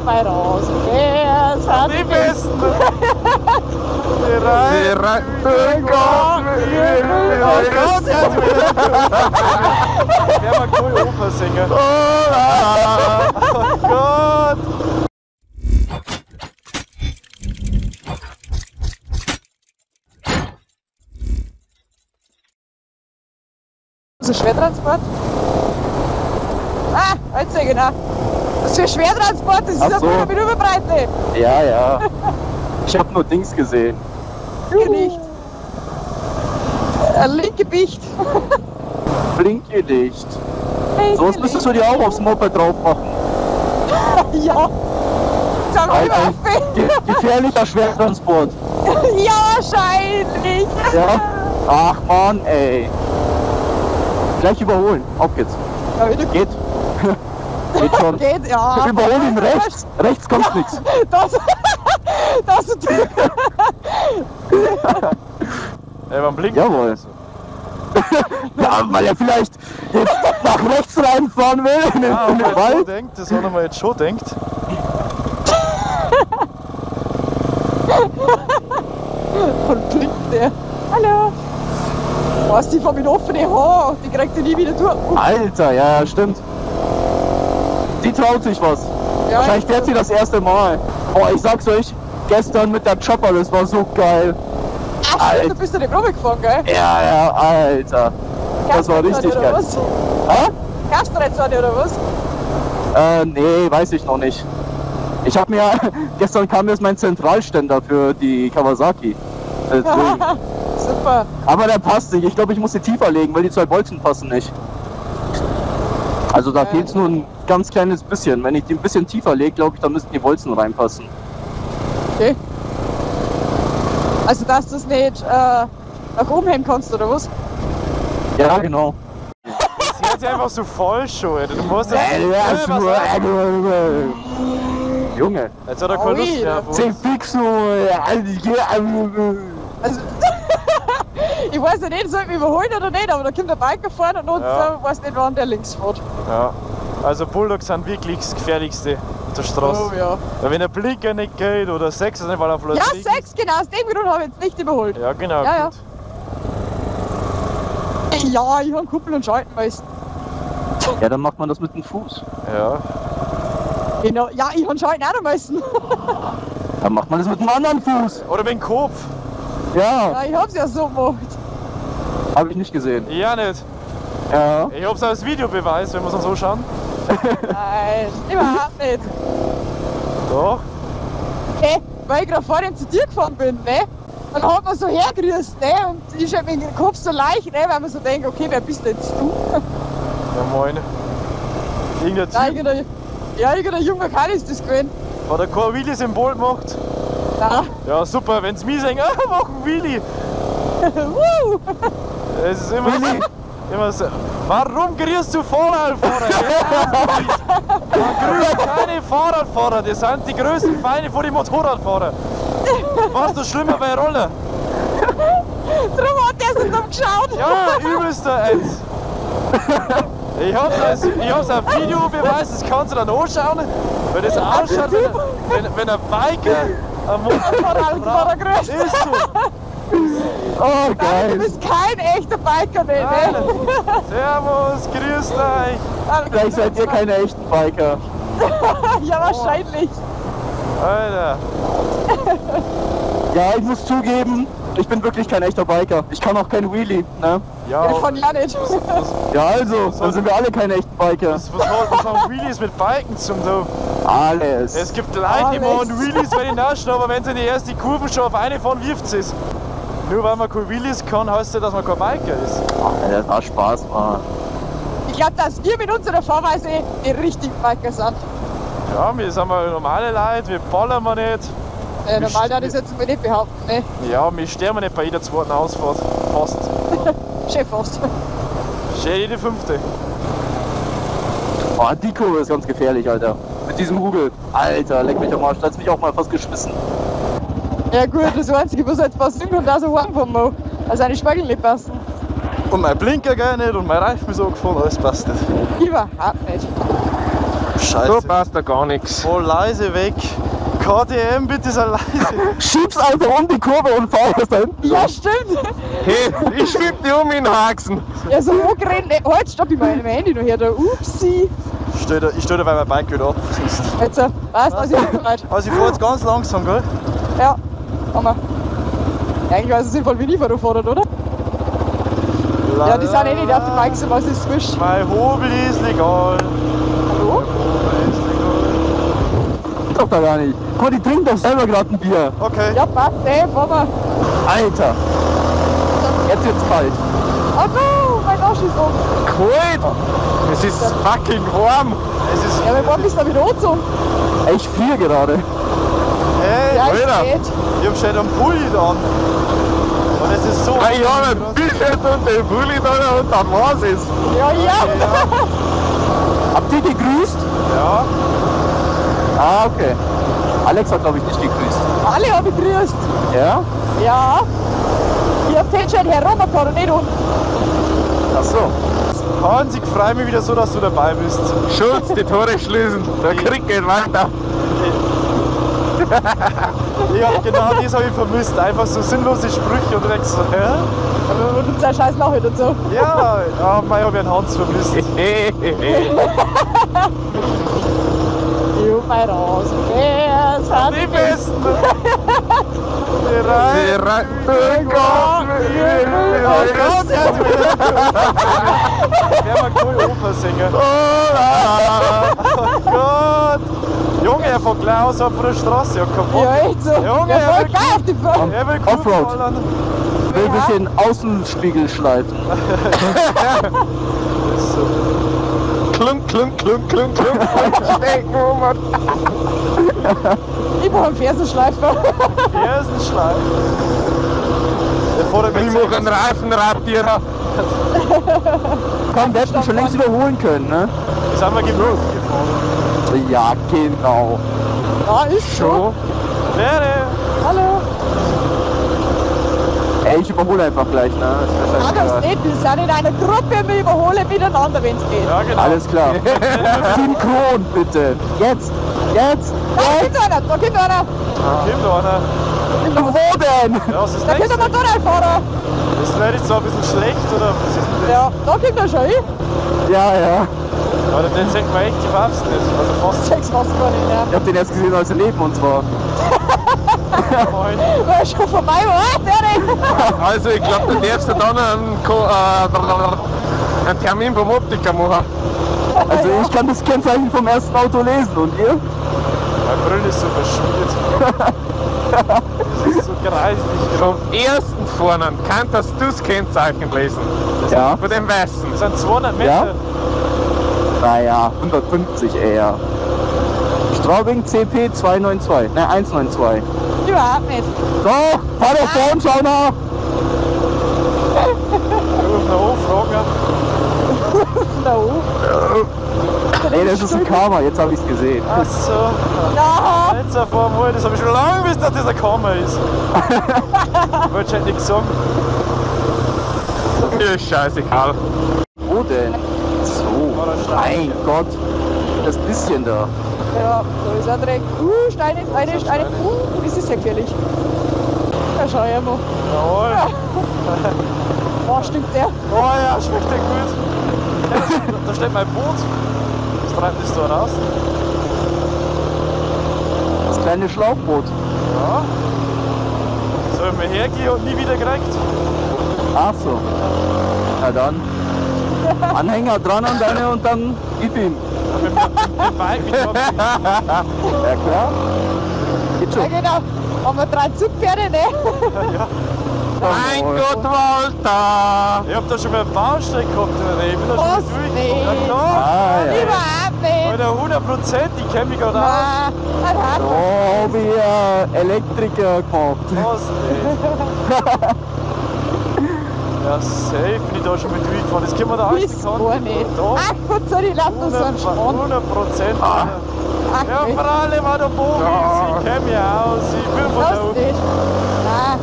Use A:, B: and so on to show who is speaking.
A: dabei raus. Wer sind
B: die Besten? Die drei. Oh Gott, wer war cool Oper singen? Oh Gott!
A: Das ist Schwertransport? Ah, also genau. Das ist für Schwertransport, das ist ja so. Mit Überbreite.
C: Ja, ja. Ich hab nur Dings gesehen.
A: Du nicht. Ein linke Bicht.
C: Blinkelicht. So was müsstest du dir auch aufs Moped drauf machen.
A: Ja.
C: Ein gefährlicher Schwertransport.
A: Ja, wahrscheinlich.
C: Ja. Ach man, ey. Gleich überholen. Auf geht's.
A: Ja,
C: geht. Geht schon.
A: Geht, ja.
C: Überhol ihn rechts. Rechts kommt ja, nichts.
A: Das ist.
B: Ey, warum blinkt?
C: Jawohl. Ja, weil er vielleicht jetzt nach rechts reinfahren will in den, in den Wald.
B: Denkt, das hat er jetzt schon denkt.
A: Und blinkt der. Hallo. Was, die von mit offenen Haaren, die kriegt die nie wieder durch.
C: Alter, ja, stimmt. Die traut sich was.
A: Ja,
C: wahrscheinlich fährt sie das erste Mal. Oh, ich sag's euch, gestern mit der Chopper, das war so geil.
A: Ach, stimmt, du bist ja die Probe gefahren, gell?
C: Ja, ja, Alter. Das war richtig geil.
A: Hä? Kannst du jetzt eine oder was?
C: Nee, weiß ich noch nicht. Ich hab mir, gestern kam jetzt mein Zentralständer für die Kawasaki. Deswegen.
A: Super.
C: Aber der passt nicht. Ich glaube, ich muss sie tiefer legen, weil die zwei Bolzen passen nicht. Also da fehlt es nur ein ganz kleines bisschen. Wenn ich die ein bisschen tiefer lege, glaube ich, da müssten die Bolzen reinpassen.
A: Okay. Also dass du es nicht nach oben heben kannst, oder was?
C: Ja, genau.
B: Das hört sich einfach so falsch schon, Alter. Du musst das
C: Junge.
B: Jetzt hat er keine Lust mehr auf uns.
A: Also, ich weiß ja nicht, soll ich mich überholen oder nicht, aber da kommt der Biker vorne und ja. Weiß nicht, wann der links fährt.
B: Ja, also Bulldogs sind wirklich das Gefährlichste auf der Straße.
A: Oh, ja.
B: Weil wenn der Blinker nicht geht oder 6 ist nicht, weil er vielleicht.
A: Ja, 6, genau, aus dem Grund habe ich jetzt nicht überholt.
B: Ja, genau.
A: Ja,
B: gut.
A: Ja, ich habe Kuppel und Schalten müssen.
C: Ja, dann macht man das mit dem Fuß.
B: Ja.
A: Genau, ja, ich habe Schalten auch noch müssen.
C: Dann macht man das mit dem anderen Fuß.
B: Oder mit dem Kopf.
C: Ja.
A: Ja, ich hab's ja so gemacht.
C: Hab ich nicht gesehen.
B: Ja, nicht.
C: Ja.
B: Ich hab's als Videobeweis, wenn wir es uns so schauen.
A: Nein, überhaupt nicht.
B: Doch.
A: Hey, weil ich gerade vorhin zu dir gefahren bin, ne? Dann hat man so hergerüst, ne? Und ich hab mit dem Kopf so leicht, ne? Weil man so denkt, okay, wer bist denn jetzt du?
B: Ja, moin. Irgendein Typ.
A: Ja, irgendein junger Kerl ist das gewesen.
B: Hat er kein Wheelie-Symbol gemacht?
A: Nein.
B: Ja, super, wenn's mich sagen, ah, mach ein Wheelie. Es ist immer so, immer so. Warum grüßt du Fahrradfahrer? Man grüßt keine Fahrradfahrer, das sind die größten Feinde vor den Motorradfahrern. Was ist schlimmer bei Roller?
A: Drum hat der so dumm geschaut.
B: Ja, übelster eins. Ich hab's auf Videobeweis, das kannst du dann anschauen, weil das ausschaut, wenn ein Biker am
A: Motorradfahrer grüßt.
B: Ist so.
C: Oh, geil.
A: Nein, du bist kein echter Biker, ne?
B: Servus, grüßt euch.
C: Vielleicht seid ihr keine echten Biker.
A: Ja, wahrscheinlich.
B: Alter.
C: Ja, ich muss zugeben, ich bin wirklich kein echter Biker. Ich kann auch kein Wheelie, ne?
B: Ja,
A: ich kann ja nicht.
C: Ja, also, dann sind wir alle keine echten Biker.
B: Was haben Wheelies mit Biken zum tun?
C: Alles.
B: Es gibt Leute, die machen Wheelies bei den Naschen, aber wenn sie in die erste Kurve schon auf eine fahren, wirft sie es. Nur weil man kein Wheelies kann, heißt ja, dass man kein Biker ist.
C: Ach, das war Spaß, Mann.
A: Ich glaube, dass wir mit unserer Fahrweise die richtigen Biker sind.
B: Ja, wir sind mal normale Leute, wir ballern wir nicht.
A: Ja, normal darf ich das jetzt mal nicht behaupten, ne?
B: Ja, wir sterben nicht bei jeder zweiten Ausfahrt. Fast.
A: Schön fast.
B: Schön jede fünfte.
C: Oh, die Kurve ist ganz gefährlich, Alter. Mit diesem Hugel. Alter, leck mich am Arsch. Da hat's mich auch mal fast geschmissen.
A: Ja gut, das Einzige, was jetzt passieren kann, dass er heimfahren muss. Also eine Spiegel nicht passen.
B: Und mein Blinker geht nicht und mein Reifen ist angefahren, alles passt nicht.
A: Überhaupt nicht.
B: Scheiße.
D: Da passt da gar nichts.
B: Voll leise weg. KTM, bitte so leise.
C: Schieb's einfach um die Kurve und fahr erst da hinten.
A: Ja, stimmt.
D: Hey, ich schwimm die um in Haxen.
A: Ja, so hochgerannt. Halt, stopp, ich mein Handy noch her. Da. Upsi.
B: Ich steh da, weil mein Bike wieder ab ist.
A: Jetzt, passt, also ich bin bereit.
B: Also ich fahr jetzt ganz langsam, gell?
A: Ja, haben wir. Ja, eigentlich war es sinnvoll, wie ich fahre, oder? Ja, die sind eh nicht auf die Bikes, was ist frisch.
B: Mein Hobel ist legal.
A: Hallo?
B: Hobel ist legal.
C: Doch da gar nicht. Guck mal, die trinken doch selber gerade ein Bier.
B: Okay.
A: Ja, passt, ey, fahren wir.
C: Alter. Jetzt wird's kalt.
A: Oh no, mein Arsch ist um.
D: Kalt! Es ist fucking warm.
B: Es ist.
A: Ja, mein Arm ist da wieder angezogen.
C: Ich friere gerade.
B: Hey,
A: ja,
D: Alter.
B: Ich hab schon einen Pulli an. Und es ist so.
D: Ich hab ein T-Shirt und den Pulli da und dann war's es.
A: Ja, ja.
C: Habt ihr gegrüßt?
B: Ja.
C: Ah, okay. Alex hat, glaube ich, nicht gegrüßt.
A: Alle haben gegrüßt.
C: Ja?
A: Ja. Ich hab den schon heruntergefahren und nicht unten.
C: Ach so.
B: Hans, ich freue mich wieder so, dass du dabei bist.
D: Schulz, die Tore schließen. Der Krieg geht weiter.
B: Ja, genau das habe ich vermisst. Einfach so sinnlose Sprüche und du denkst so, hä?
A: Aber wir uns ja scheiß Lache dazu.
B: Ja, ja, mei, hab ich einen Hans vermisst.
A: Jo, mei raus. Wer sind
B: die Besten? Die Reihe. Oh Gott, er hat wieder. Wer mal cool Oper singen. Oh Gott. Junge, er fährt gleich außerhalb von der Straße. Ja, kaputt.
A: Ja, echt so.
B: Junge,
A: er fährt gleich auf die Bahn.
B: Er will
C: Offroad.
B: Offroad.
C: Will ein bisschen Außenspiegel schleifen.
B: So.
D: Klunk, klunk, klunk, klunk, klunk. Stecken, oh Mann.
A: Ich brauche einen Fersenschleifer.
B: Fersenschleifer.
D: Ich mache einen Reifenradierer.
C: Komm, wir hätten schon längst überholen können, ne?
B: Das haben wir gefahren.
C: Ja, genau.
A: Ja, ist schon.
B: Wäre.
A: Hallo.
C: Ey, ich überhole einfach gleich, ne?
A: Nein, das nicht. Wir sind in einer Gruppe, wir überholen miteinander, wenn es geht.
B: Ja, genau.
C: Alles klar. Synchron, bitte. Jetzt, jetzt,
A: Da kommt einer, da kommt einer.
B: Da kommt einer.
C: Wo denn?
B: Ja, was ist
A: Da kommt ein Motorradfahrer.
B: Das ist leider zwar ein bisschen schlecht, oder? Was ist denn das?
A: Ja, da kommt er schon hin.
C: Ja, ja.
B: Ja, den sieht man echt die Farbst nicht. Also fast.
A: Check's fast gar nicht, ja.
C: Ich hab den erst gesehen, als er neben uns war.
A: War schon vorbei, war der?
D: Also ich glaube, du darfst dann einen Termin beim Optiker machen.
C: Also ich kann das Kennzeichen vom ersten Auto lesen und ihr?
B: Mein Brille ist so verschmiert. Das ist so greislich.
D: Vom ersten vorne kannst du das Kennzeichen lesen.
C: Ja.
D: Von dem Weißen.
B: Das sind 200 Meter.
C: Ja? Naja, 150 eher. Straubing CP 292, ne 192.
A: Überhaupt nicht.
C: Doch, fahr doch vor uns, schau nach!
B: Ruf nach oben, fragen.
A: Na hoch.
C: Ey, das ist ein Karma, jetzt hab ich's gesehen.
B: Ach so.
A: Ja.
B: Jetzt erfahren wir, das hab ich schon lange gewusst, dass das ein Karma ist. Ich wollte schon nichts sagen.
D: Mir ist scheißegal.
C: Wo denn? So, mein Gott. Das bisschen da.
A: Ja, da ist ein Dreck. Steine, Steine, Steine. Das ist ja gefährlich. Da schau ich mal.
B: Jawohl.
A: Ja. Boah, stinkt der.
B: Oh ja, schmeckt der gut. Ja, da steht mein Boot. Das treibt das da raus.
C: Das kleine Schlauchboot.
B: Ja. Das habe ich mir hergegeben und nie wieder gekriegt.
C: Ach so. Na dann. Anhänger dran an deine und dann gib ihm.
B: Ja, mit dem Bike mit dem
C: Ja klar. Geht schon.
A: Ja genau. Haben wir 3 Zugpferde, ne?
B: Ja.
D: Mein Gott, Walter!
B: Ich hab da schon mal einen Baustein gehabt in der Nähe. Ich bin da schon
A: Was?
B: durch.
A: Nee.
B: Ja klar.
C: Ah, ja.
A: Überhaupt nicht.
B: Alter, 100%, ich kenn mich gerade aus.
A: Nein, nein.
C: Oh, hab ich Elektriker gemacht.
B: Was nicht? Ja, safe bin ich da schon mit durchgefahren. Das können wir da alles
A: Ist gar nicht.
B: Da.
A: Ach Gott, sorry, lass uns so einen Schmarrn.
B: 100%.
A: Ach,
B: Ja,
A: nicht.
B: vor allem auch der Bogen.
D: Ja.
B: Ich kenn mich aus. Ich bin von da
A: Das
B: oben.
A: nicht. Nein.